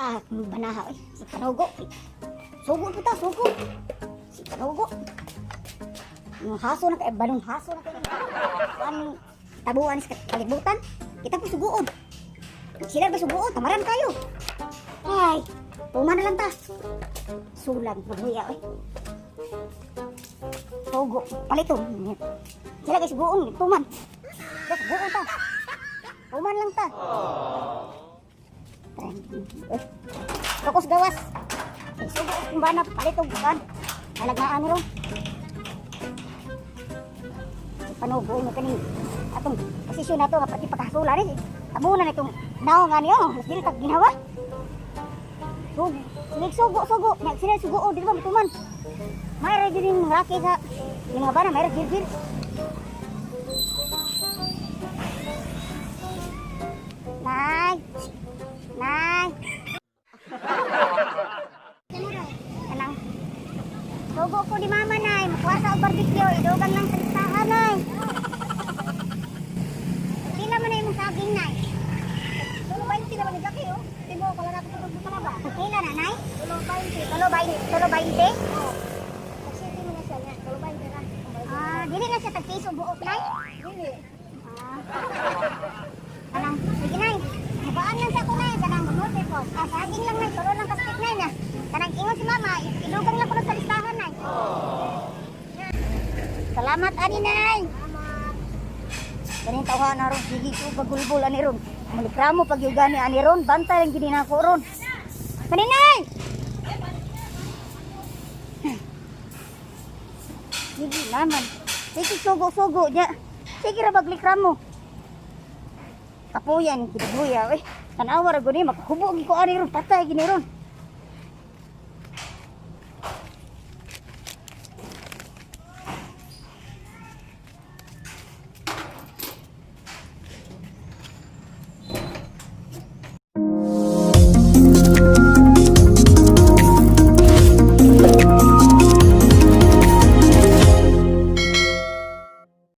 Ah, banaha eh. Si Panugo. Sugo kita, sugo. Si Panugo. Yung haso na kay balong haso na kay. Kuan tabuan sa kalibutan. Kita po suguon. Sila ba suguon? Tamaran kayo. Ay, tuma na lang ta. Sulag maghuya eh. Sugo, palito. Sila kay suguon, tuman. Suguon ta. Tuman lang ta. Eh, Focus gawas. Eh, sugo kung bana palito bukan. Alagaan ro. Si Panugo mo kaning atong posisyon nato nga pati pagkasula ni. Tabunan itong naong nga niyo. Mas dili tag ginawa. Sugo, sige sugo sugo. Nya sila sugo oh, dili ba matuman. Mayroon din yung laki sa yung mga bana, mayroon gil-gil. Nay! Nay! Kanang sugo ko ni mama, nay. Makuha sa og barbecue. Idugang lang sa listahan, nay. Pila man na imong saging, nay? Tulo 20 naman ni Jackie, oh. Timo, wala na ako sa ba? Pila na, nay? Tulo 20. Tulo 20? Tulo 20? Oh. Pagsiti mo na siya niya. Tulo 20 ra. Ah, dili na siya tag piso buok, nay. Dili. Ah. Kanang, sige, nay. Mubaan lang sa ako, nay. Kanang, Mamuti po. ah, saging lang, nay. Tulo lang kastik, nay, na. Kanang ingon si mama, idugang lang ko na sa listahan, nay. Salamat, ani, nay. Salamat. Ganing tawhan na ron, sige ko bagulbol ani ron. Malikramo pag yung gani ani ron, bantay lang gini na ako ron. Kaninay! Sige naman. Sige sugo-sugo niya. Sige ra baglikramo. Kapuyan, kinabuya, eh. Tanawa ra guni, makahubo gi ko ani ron, patay gini ron.